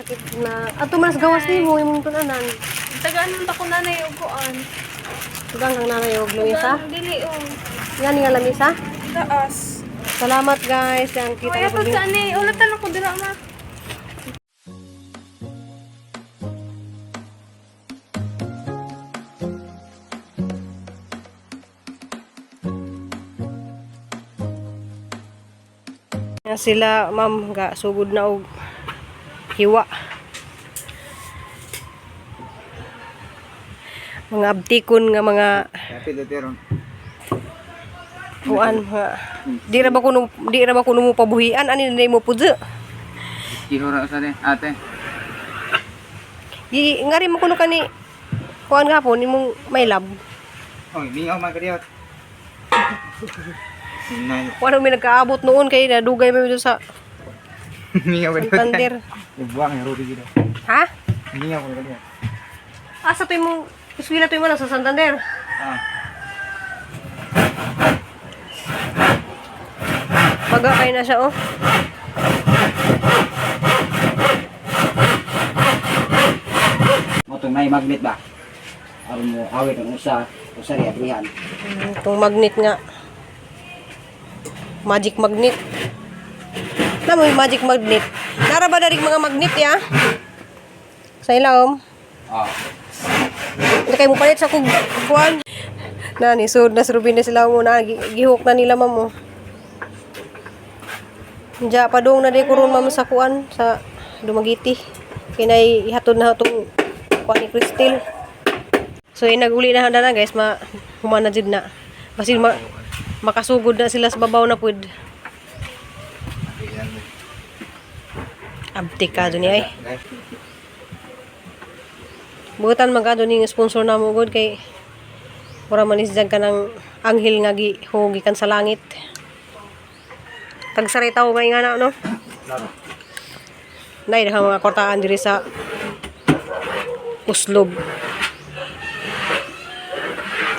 Sakit na. Ato man sa gawas nimo imong tun-anan. Tagaan man ta ko nanay og kuan. Tugang kang nanay og lamisa. Tagaan, dili oh. Yan nga lamisa. Taas. Salamat guys. Ang kita Kaya na pag po. sa ani, ulatan ako dira ma. Yan sila ma'am ga sugod na og hiwa. Mga abtikon nga mga Happy to. kuan nga di ra ba kuno mo pabuhian ani na mo pudyo. Kihura sa ni ate. Gi ngari mo kuno kani kuan gapon imong may lab. Oy, mingaw man kadiyot. Sinay. Kuan may nagkaabot noon kay nadugay may sa Mingaw kadiyot. Santander. Ibuang yung rubi gid. Ha? Mingaw ko kadiyot. Asa to imong eskwela to imo lang sa Santander? Ah. Baga kay na siya oh. Mo tong nay magnet ba? Aron mo awit ang usa, usa ri abrihan. Itong magnet nga. Magic magnet. Na mo yung magic magnet. Nara ba darig mga magnet ya? Sa ilawom. Ah. Hindi kayo mo palit sa kug kuan. Na ni sud na surubin na sila mo na gihok na nila ma'am oh. Diya padung na di ko ron ma'am sa kuan sa Dumagiti. Kinay ihatod na itong kuan ni Cristel. So naguli na handa na guys, ma humana jud na. Basin ma makasugod na sila sa babaw na pud. Abtik ka dun ay. Butan man ka dun yung sponsor na mo gud kay mura man is ka ng anghel nga gihugikan sa langit. Tagsaray tawo nga nga na no. Nay daghang mga kwartaan diri sa Uslob.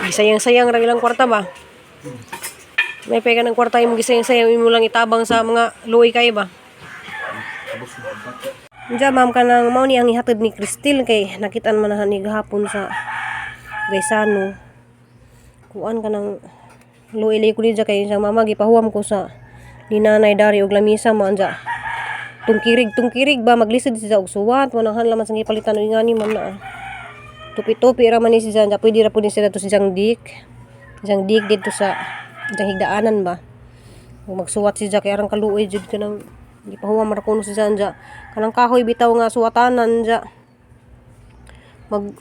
Gisayang-sayang ra ilang kwarta ba? May pega ng kwarta imong gisayang-sayang imo lang itabang sa mga luoy kay ba? Diya ma'am kanang mao ni ang ihatod ni Cristel kay nakitaan man na ni gahapon sa Gaisano. Kuan kanang luoy ko ni kay siyang mama gipahuwam ko sa ni nanay dari og lamisa man dya. Tungkirig tungkirig ba maglisod siya og suwat wanang laman sa gipalitan og ingani ma'am na. Tupi-tupi ra man ni siya dya pwede ra pud ni sila to si Jang Dik. Jang Dik didto sa Jang higdaanan ba. Ug magsuwat si Jack kay arang kaluoy jud kanang gipahuwam ra kuno si Janja. Kanang kahoy bitaw nga suwatanan dya. Mag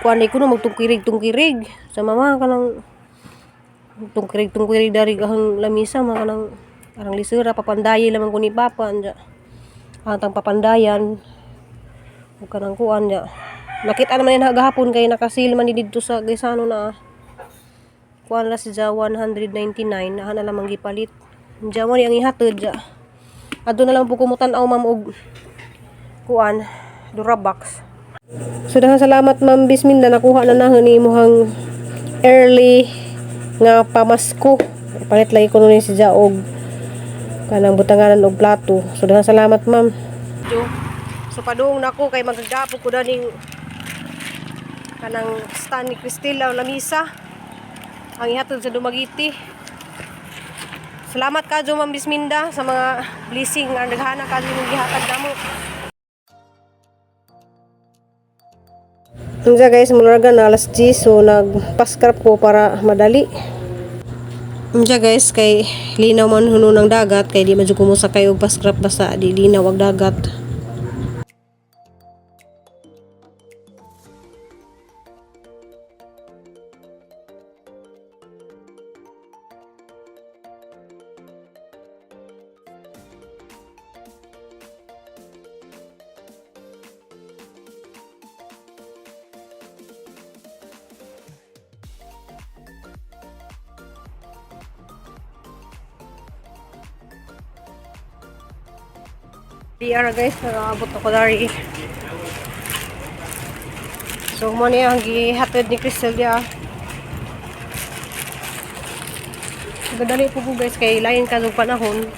kuan ko no magtungkirig-tungkirig sa mama kanang tungkirig-tungkirig dari ang lamisa mga kanang arang lisura papandayi lamang ko ni papa anja. Atang papandayan ug kanang kuan dya. Nakita naman yun gahapon kay nakasil man ni didto sa Gaisano na kuan ra si Ja 199 na na lamang gipalit. Diya mo ni ang ihatod dya. Adto na lang po kumutan-aw ma'am og kuan Durabox. So daghang salamat ma'am Bisminda nakuha na nahon ni imong early nga pamasko. Palit lagi ko nun si Ja og kanang butanganan og plato. So daghang salamat ma'am. So padung nako kay magagdapo ko daning kanang stand ni Cristela o lamisa ang ihatod sa Dumaguete. Salamat kadyo Ma'am Bisminda sa mga blessing nga naghana kadyo imong gihatag namo. Unsa guys, mularga na alas 10 so nagpaskrap ko para madali. Unsa guys, kay linaw man huno ng dagat kay di man jud ko mosakay og paskrap basta di linaw ang dagat. DR guys, nakaabot ako dari. So mo niya ang gihatod ni Crystal diya. Gadali po po guys kay lain ka ng panahon.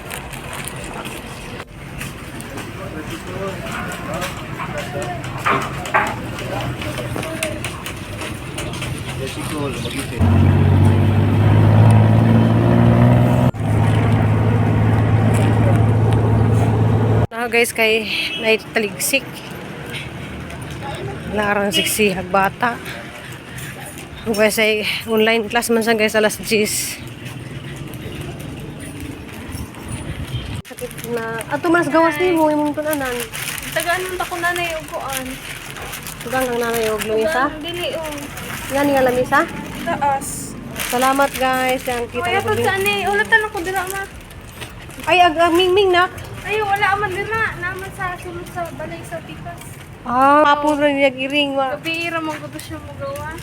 guys kay naitaligsik. Larang siksihag bata. Guys ay online class man siya guys alas 10. Sakit na. Ato mas gawas nimo imong tunanan. Tagaan man ta ko nanay og kuan. Tugang kang nanay og lamisa. Tagaan dili o. Ngani nga lamisa? Taas. Salamat guys. Ang kita Kaya na ko to sa ani, ulatan ako dira ma. Ay ag, ag mingming nak. Ay wala man dira, naman sa sulod sa balay sa tikas. Ah, hapon ra niya iring wa. Gabi ra man gud siya mogawas.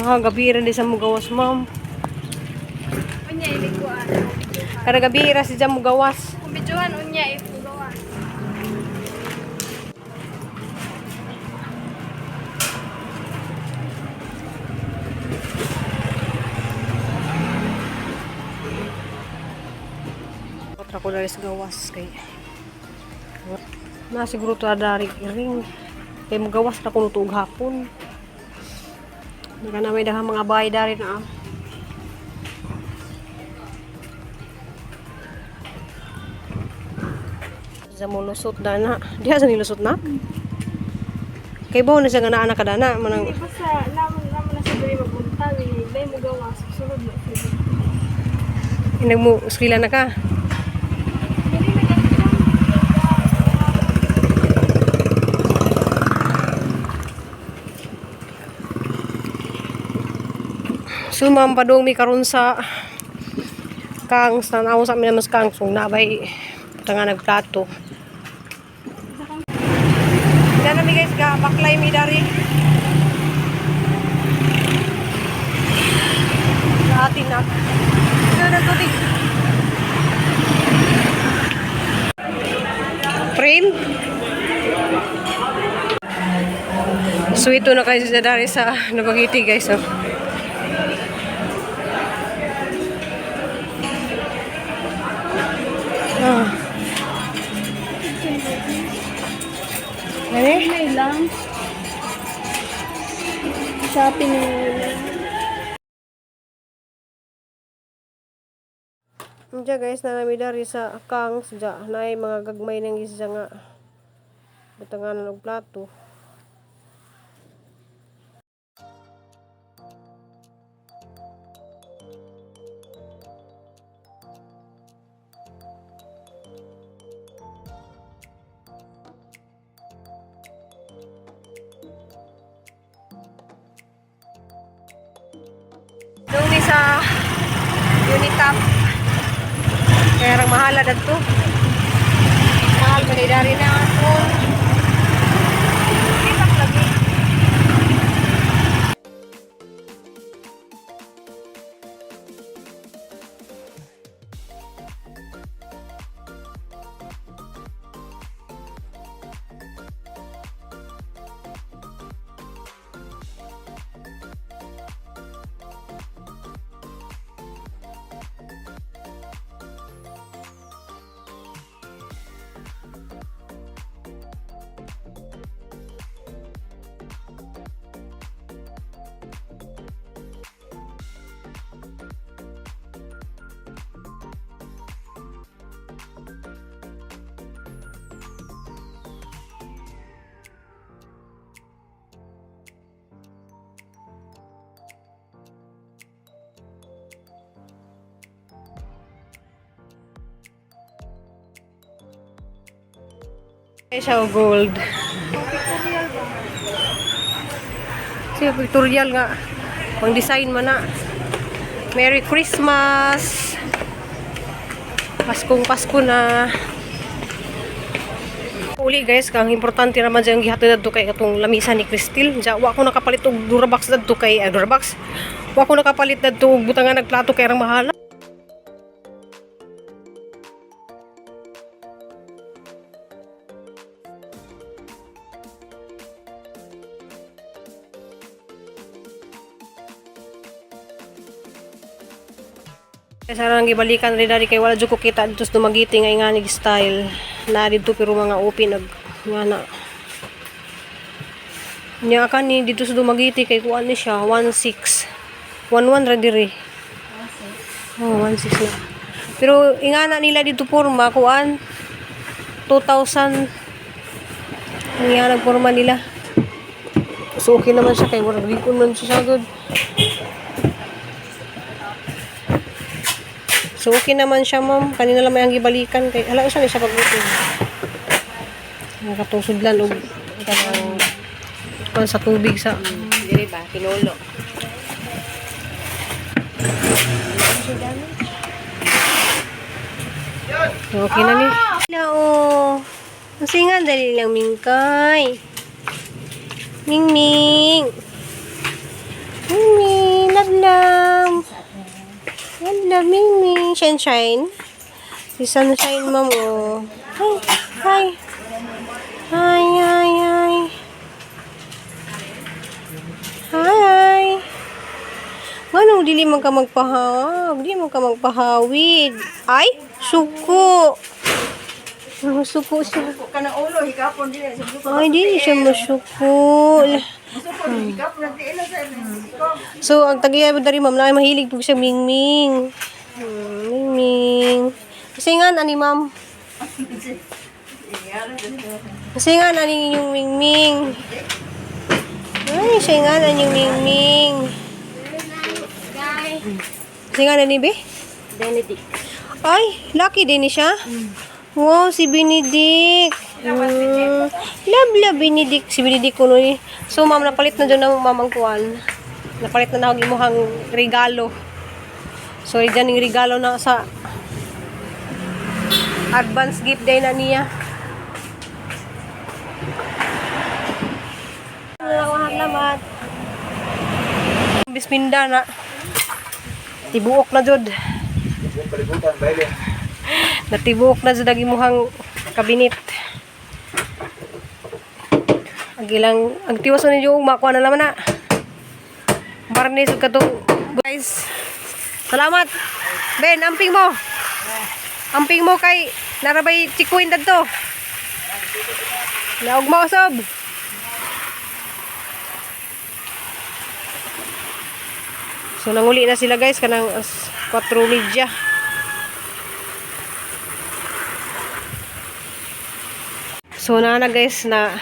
Ah, gabi ra di sa mugawas, ma'am. Unya ili kuan. Kada gabi ra si jam mugawas. Kung bidyuhan unya if mogawas. Kontra ko dali sa gawas kay na siguro to dari iring kay mugawas ra kuno tuog hapon. Naka na may daghang mga bahay dari na. Ah. Sa mo lusot dana. Diha sa nilusot na? Kay bawo na siya nga naa na kadana manang Di ba sa naman naman na sa diri magbunta, bay mogawas sulod na siya. inag mo eskwela na ka. Dili na ganito. So ma'am, padung mi karon sa Kangs, tanaw sa amin naman sa Kangs, kung nabay tanga nagplato. Diyan na mi guys, ga, baklay mi dari. Sa atin na. Ito na tubig. Frame? So ito na kayo sa dari sa Nabagiti guys. Oh. Ah. Ano? May lang. Shopping na Diya guys, na nami dari sa Kangs dya. Naay mga gagmay ng isda nga. Butanganan og plato. Doon ni sa Unitap. Kaya rang mahala dadto. Mahal man dari na ako. Kitak lagi. Ay siya og gold. Siya pictorial nga. Pang design man na. Merry Christmas. Paskong Pasko na. Uli guys, kang importante naman dyan gihatod adto kay katong lamisa ni Cristel. Diya wa ko nakapalit og Durabox dadto kay Durabox. Wa ko nakapalit dadto og butangan nagplato kay rang mahala. Kaya sana nang gibalikan rin dari kay wala jud ko kita dito sa Dumaguete nga inganig style. Na dito pero mga open nag nga na. Nya kani dito sa Dumaguete kay kuan ni siya 16. 11 ra diri. Oh, 16 na. Pero ingana nila dito porma kuan. 2,000 ang iya nagporma nila. So okay naman siya kay murag likon man siya good. So okay naman siya, ma'am. Kanina lang may ang gibalikan kay hala usa ni siya pag-utod. Ang katong sudlan og kanang kuan sa tubig sa Diri ba tinulo. So, okay na ni. Hello. Oh. Ang dali lang mingkay. Ming ming. Ming ming, love love. Love love, ming ming. Shine shine. Si Sunshine, ma'am, oh. Hi, hi. Hi, hi, hi. Hi. Nganong dili man ka magpahawag? Dili man ka magpahawid. Ay, suko. Ang suko siya. Kanang ulo hikapon din sa suko. Ay, dili siya masuko. Suko hikapon na tiil sa So, ang tagiya mo dari ma'am, na mahilig po siya mingming. Mingming. Kasi nga, ani ma'am. Kasi nga, ani inyong mingming. Ay, siya nga, ani yung mingming. Kasi nga, ani be? Benedict. Ay, lucky din ni siya. Wow, si Benedict. Love, love, Benedict. Si Benedict ko nun eh. So, ma'am, napalit na dyan na ma'am ang kuwan. Napalit na na ang imuhang regalo. So, dyan yung regalo na sa advance gift day na niya. Salamat. Bisminda na. Tibuok na jud. Buong kalibutan, baile. Natibuok na jud ang imuhang kabinet. Ang ilang ang tiwas na ninyo makuha na naman na. Barnis ug katong guys. Salamat. Ben, amping mo. Amping mo kay narabay chikuin dadto. Naugma usab. So nanguli na sila guys kanang as 4:30. So na na guys na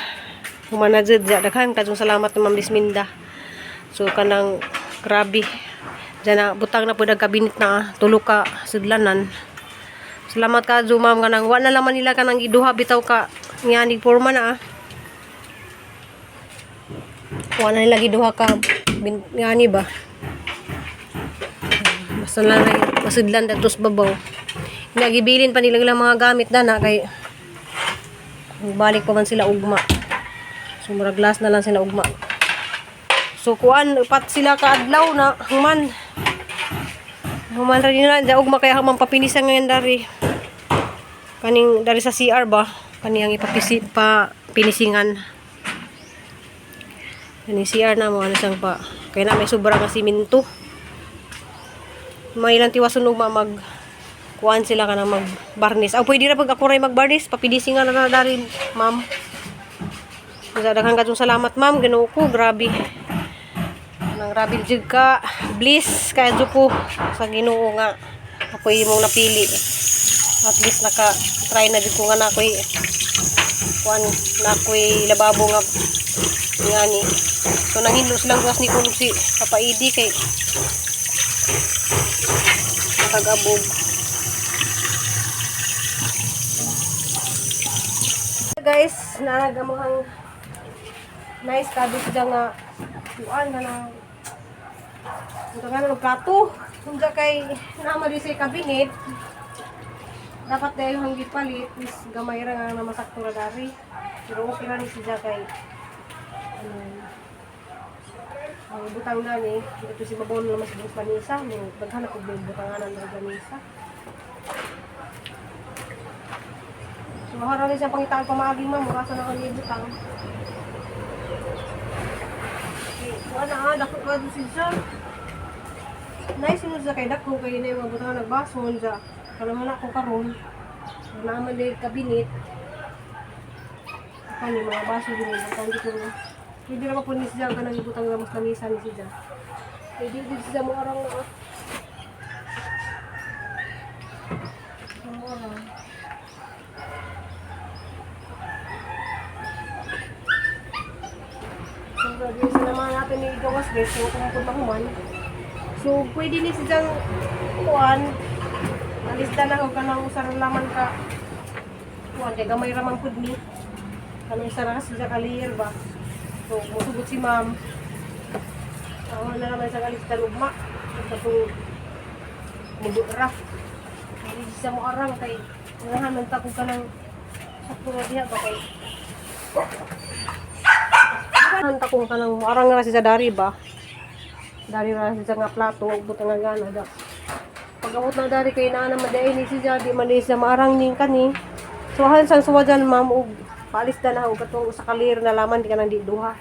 humana jud ja daghan kadtong salamat ni Ma'am Lisminda. So kanang grabe. Diyan na butang na pud ang kabinet na tulo ka sudlanan. Salamat ka ma'am kanang wa na laman nila kanang giduha bitaw ka ngani porma na ah. Wa na nila giduha ka ngani ba. Basta lang ay masudlan datos babaw. Nagibilin pa nila ilang mga gamit na na kay balik pa man sila ugma. So murag last na lang sila ugma. So kuan pat sila kaadlaw na human. Human ra nila da ugma kaya human papinisan ngayon dari. Kaning dari sa CR ba kaniyang ipapisi pa pinisingan. Kaning CR na mo ano siyang pa. Kaya na may sobra nga simento. May ilang tiwason ugma mag kuan sila kanang magbarnis. Aw pwede ra pag ako ray magbarnis, papinisingan na na dari, ma'am. Sa daghan kadtong salamat, ma'am. Ginoo ko, grabe. Nang grabe jud ka. Bliss kay jud ko sa Ginoo nga ako imong napili. At least naka try na jud ko nga na ako'y kuan na ako'y lababo nga ngani. So nanghinlo silang gawas ni kuno si Papa Idi kay nakagabog. Guys, narag amuhang nice kado siya nga kuan nga nang ito nga ng plato. Kung kay naama di sa kabinet, dapat dahil hang gipalit is gamay ra nga na masakto ra dari. Pero okay ra ni siya kay ano, ang butang na ni ito si babaw na mas buong panisa, mo daghan ako butanganan ng lamisa. So, harang siya pangitaan pamaagi ma'am, murasa na kanya butang. Okay, kuha na ah, dako ka doon siya. Nice mo sa kay dako kay na yung mga butang nagbason sa kalaman ako karon. Naman din kabinet. Kani mga baso din yung butang dito. Pwede na pa ni siya kanang ibutang na mas lamisa ni siya. Pwede din siya mo arang na ah. Mo arang. Grabe sa naman natin ni gawas, guys, so kung kung mahuman. So pwede ni siyang kuan. Alista na og kanang usa ra laman ka kuan kay gamay ra man pud ni. Kanang isa ra kasi siya ka layer ba. So musugot si ma'am. Ako na naman sa alista ugma. Katong mugo ra. Hindi siya mo arang kay unahan man ta kung kanang sakto ra diha ba kay Hanta kung kanang arang ra siya dari ba. Dari ra siya nga plato ug butang nga gana da. Pag-abot na dari kay naa naman dai ni siya di man di siya maarang ning kani. So han sang suwajan, ma'am, og paalis da na og katong usa ka layer na laman di kanang di duha.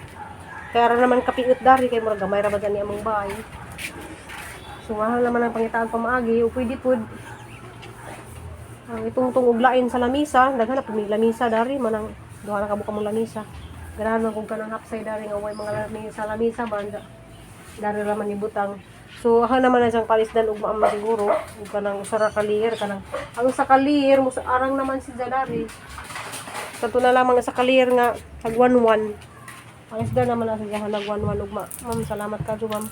Kaya ra naman kapiot dari kay murag gamay ra ba gani among bahay. So mahal naman ang pangitaan pamaagi o pwede pud ang itungtong og lain sa lamisa, daghan na pud may lamisa dari manang duha na ka buka mong lamisa. Ganahan man kung kanang hapsay dari nga way mga lamisa lamisa ba dari ra man ibutang. So aha naman na siyang palisdan ug maama siguro ug kanang usa ra ka layer kanang ang usa ka layer mo arang naman si dari. Kato na lamang sa ka layer nga tag 11. Palisdan naman na siya nag 11 ugma. Ma'am, salamat ka ma'am.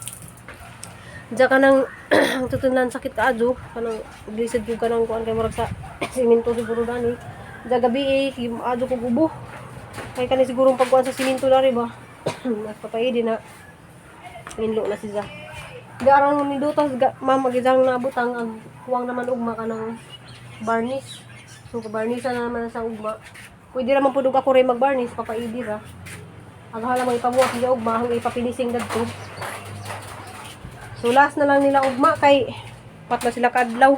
Diya ka nang ang tutunan sakit ka adyo kanang glisod ko kanang kuan kay murag sa siminto siguro dani. Diya gabi eh adyo ko gubo. Kay kani siguro ang pagkuan sa siminto dari ba. Nagpapaidi na inlo na siya. Garang ni dutas ga, ma'am magizang nabutang ang kuwang naman ugma kanang varnish. So barnisa na naman sa ugma. Pwede raman pud og ako rin mag-varnish papaidi ra. Ang hala mo ipabuhat siya ugma ang ipapinising dadto. So last na lang nila ugma kay pat na sila kaadlaw.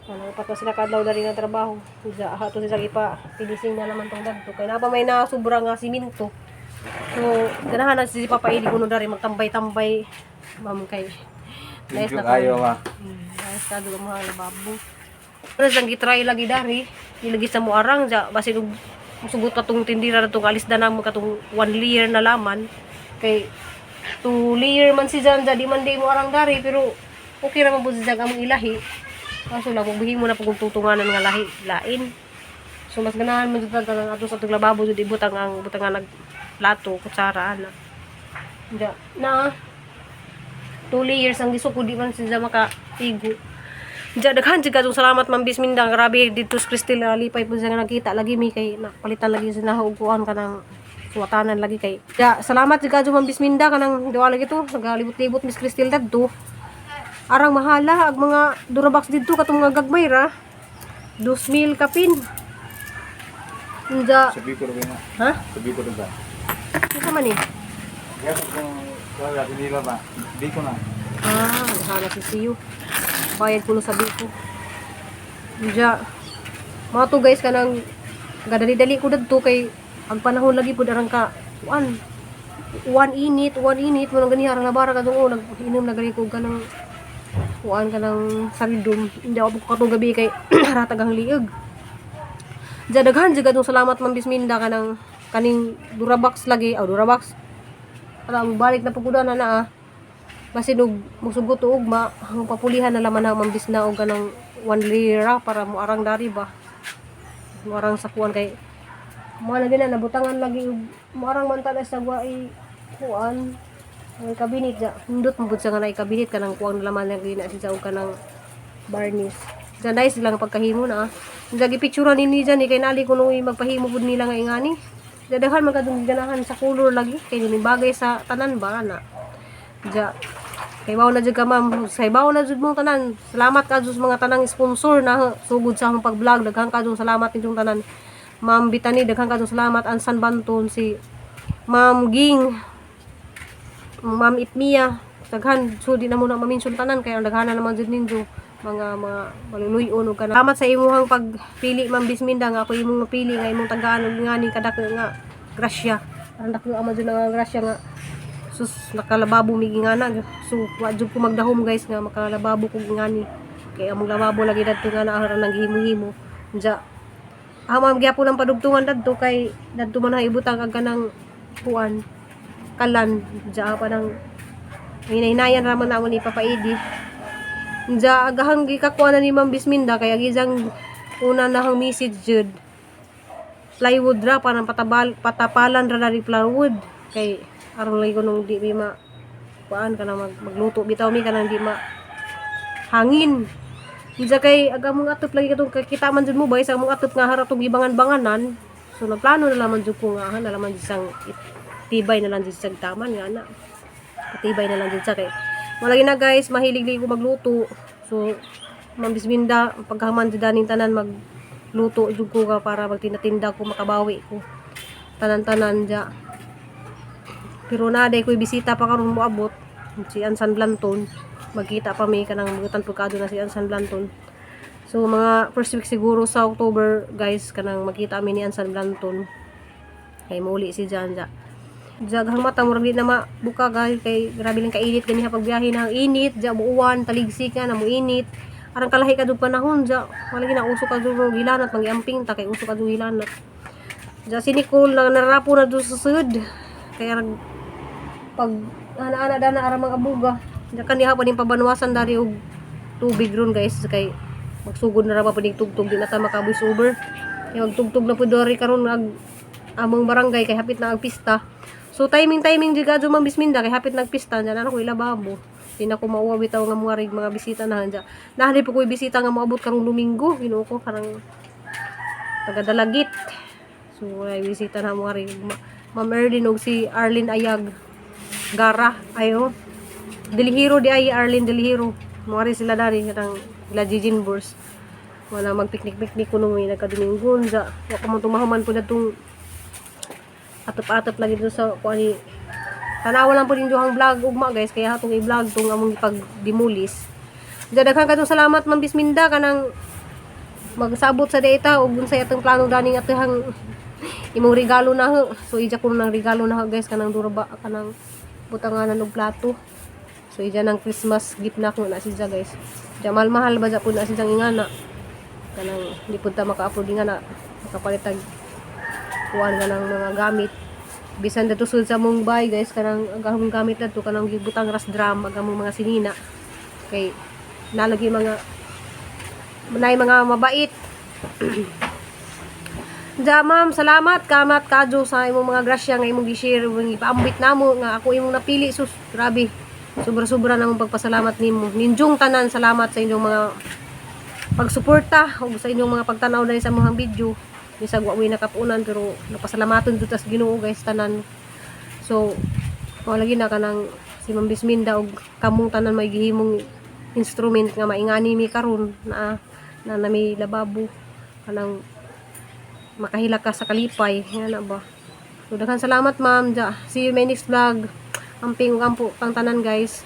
Ano, pat na sila kaadlaw dari nga trabaho. Diya ato sila ipa pinising na naman tong dadto kay napa may nasubra nga siminto. So ganahan na si Papa Eli kuno dari magtambay-tambay ma'am kay Thank nice you na kayo ma. Nice ka dugo mga lababo. Pero sang gitry lagi dari, ilagi sa muarang ja basin og musugot pa tong tindira na tong alis na namo katong one layer na laman kay two layer man si Jan di man di mo arang dari pero okay ra man pud si Jan among ilahi. Kaso lang kung mo na pud kung tutunganan nga lahi lain. So mas ganahan mo jud ta ang ato sa atong lababo jud ibutang ang butang nga nag plato, kutsara ana. Ja, na two layers ang gisukod di man sila makaigo. Diya, daghan jud kadtong salamat Ma'am Bisminda. Grabe dito sa Cristel lipay po siya nga nakita lagi mi kay nakapalitan lagi sa nahuguan kanang suwatanan lagi kay. Diya, salamat jud kadto Ma'am Bisminda kanang duwa lagi to nagalibot-libot Miss Cristel dadto. Arang mahala ag mga Durabox didto katong mga gagmay ra. 2,000 kapin. Unja, Sabi ko rin na. ha? Sabi ko rin ba? Unsa man eh? Kaya kung wala nila ba? Biko na. Ah, bahala si Siyo. Bayad ko no sa biko. Diya. Mga to guys, kanang gadali-dali ko dadto kay ang panahon lagi pud arang ka kuan. Uwan init, uwan init, mo nang ganiha arang labara ka oh, nag-inom na gani ko kanang kuan kanang saridom. Hindi ako katong gabi kay haratag ang liig. Diya daghan jud kadtong salamat Ma'am Bisminda kanang kaning Durabox lagi, aw Durabox. Para balik na pagkuda na na ah basin og musugot og ugma ang papulihan na laman ang mambis na og kanang 1 lira para moarang dari ba, moarang sa kuan kay mo lagi na nabutangan lagi og moarang man ta sa way kuan ang kabinet ja hindot mo pud sa nga naay kabinet kanang kuan laman lagi na siya og kanang varnish. Diyan nice lang ang pagkahimo na ah. Diyan gipicturan nini diyan eh, kay nali ko nung magpahimo pud nila nga ingani. Diyan daghan man kadtong ganahan sa color lagi kay ni bagay sa tanan ba na. Diya kay bawo na jud ka, ma'am. Kay bawo na jud mong tanan. Salamat ka jud sa mga tanang sponsor na sugod sa akong pag-vlog. Daghan ka jud salamat ninyong tanan. Ma'am Bitani, daghan ka jud salamat. Ansan Banton si Ma'am Ging, Ma'am Itmia, daghan so di na mo na ma-mention tanan kay ang daghana naman jud ninyo mga mga maluluyon ug kana. Salamat sa imuhang pagpili, Ma'am Bisminda, nga ako imong mapili nga imong tagaan og ngani kadako nga grasya. Ang dako ama jud nga grasya nga sus nakalababo mi gingana. So wa jud ko magdahom, guys, nga makalababo ko ngani kay among lababo lagi dadto nga naa ra nang gihimo-himo. Unja ma'am gyapon ang padugtungan dadto kay dadto man ha ibutang ang kanang kuan kalan diya pa nang hinaynayan raman namo ni Papa Edi. Unja agahang gikakuha na ni Ma'am Bisminda kay ang isang una na hang message jud plywood ra parang patabal patapalan ra na ni plywood. Kay aron lagi ko nung di mi ma kuan kanang magluto bitaw mi kanang di ma hangin. Unsa kay aga mong atop lagi katong kita man jud mo bay sa among atop nga harap tong gibangan-banganan. So nagplano na laman jud ko nga na laman jud sang tibay na lang jud sa taman nga ana. Patibay na lang jud sa kay. Wala na guys, mahilig lagi ko magluto. So Ma'am Bisminda, pagkahuman jud aning tanan magluto jud ko ka para magtinda-tinda ko makabawi ko. Tanan-tanan ja. Pero na day ko'y bisita pa karon moabot si Ansan Blanton. Magkita pa mi kanang mutan pagkado na si Ansan Blanton. So mga first week siguro sa October guys kanang magkita mi ni Ansan Blanton. Kay muli si Jan ja. Jaghang mata murag di na mabuka guys kay grabe lang kainit ganiha pagbiyahe na ang init ja muuwan taligsik nga na mo init. Arang kalahi ka jud panahon ja. Wala gina uso ka jud gilanat magiamping ta kay uso ka jud gilanat. Ja si Nicole na narapo na jud sa sud. Kaya pag ana-ana dana ara mga abuga. Ja kaniha pa ning pabanwasan dari og tubig ron guys kay magsugod na ra pa ning tugtog di na ta maka voice over. Kay magtugtog na pud dori karon ag among barangay kay hapit na ang pista. So timing timing jud kadto Ma'am Bisminda kay hapit nag pista diyan ana ko ilababo. Di na ko mauwa bitaw nga mga rig mga bisita na diyan. Nahali po ko'y bisita nga moabot karong Domingo, Ginoo ko karang taga Dalagit. So ay bisita na mga rig Ma'am Erlyn og si Arlene Ayag Gara ayo. Delihiro di ay Arlene Delihiro. Mga rin sila dari katang ila Jijin Burs. Wala magpiknik-piknik kuno may nagka-Domingo unsa. Wa ko man tumahuman po datong atop-atop lagi dito sa kuan ni tanawa lang po din ang vlog ugma guys kaya hatong i-vlog tong among ipag-demolis. Diya daghan kadtong salamat Ma'am Bisminda kanang magsabot sa data ug unsay atong plano dani nga atong imong regalo na ho. So ija ko nang regalo na ho guys kanang duraba kanang butanganan og plato. So ija nang Christmas gift na ko na siya guys. Diya mahal-mahal ba ja po na siya ingana. Kanang di pud ta maka-afford ingana makapalit tag kuan kanang mga gamit. Bisan dato sud sa mong bay guys kanang ang among gamit na to kanang gibutang ras drum ang among mga sinina kay nalagi mga nay mga mabait. Ja ma'am, salamat kamat kadyo sa imong mga grasya nga imong gi-share imong ipaambit namo nga ako imong napili sus grabe. Sobra-sobra na mong pagpasalamat nimo. Ninjong tanan salamat sa inyong mga pagsuporta ug sa inyong mga pagtanaw dahil sa mga video. Bisag wa mo'y nakapunan pero napasalamaton jud tas Ginoo guys tanan. So wala lagi na kanang si Ma'am Bisminda og kamong tanan may gihimong instrument nga maingani mi karon na na, na may lababo kanang makahila ka sa kalipay yan na ba. So daghan salamat ma'am ja. See you in my next vlog. Amping ug ampo kang tanan guys.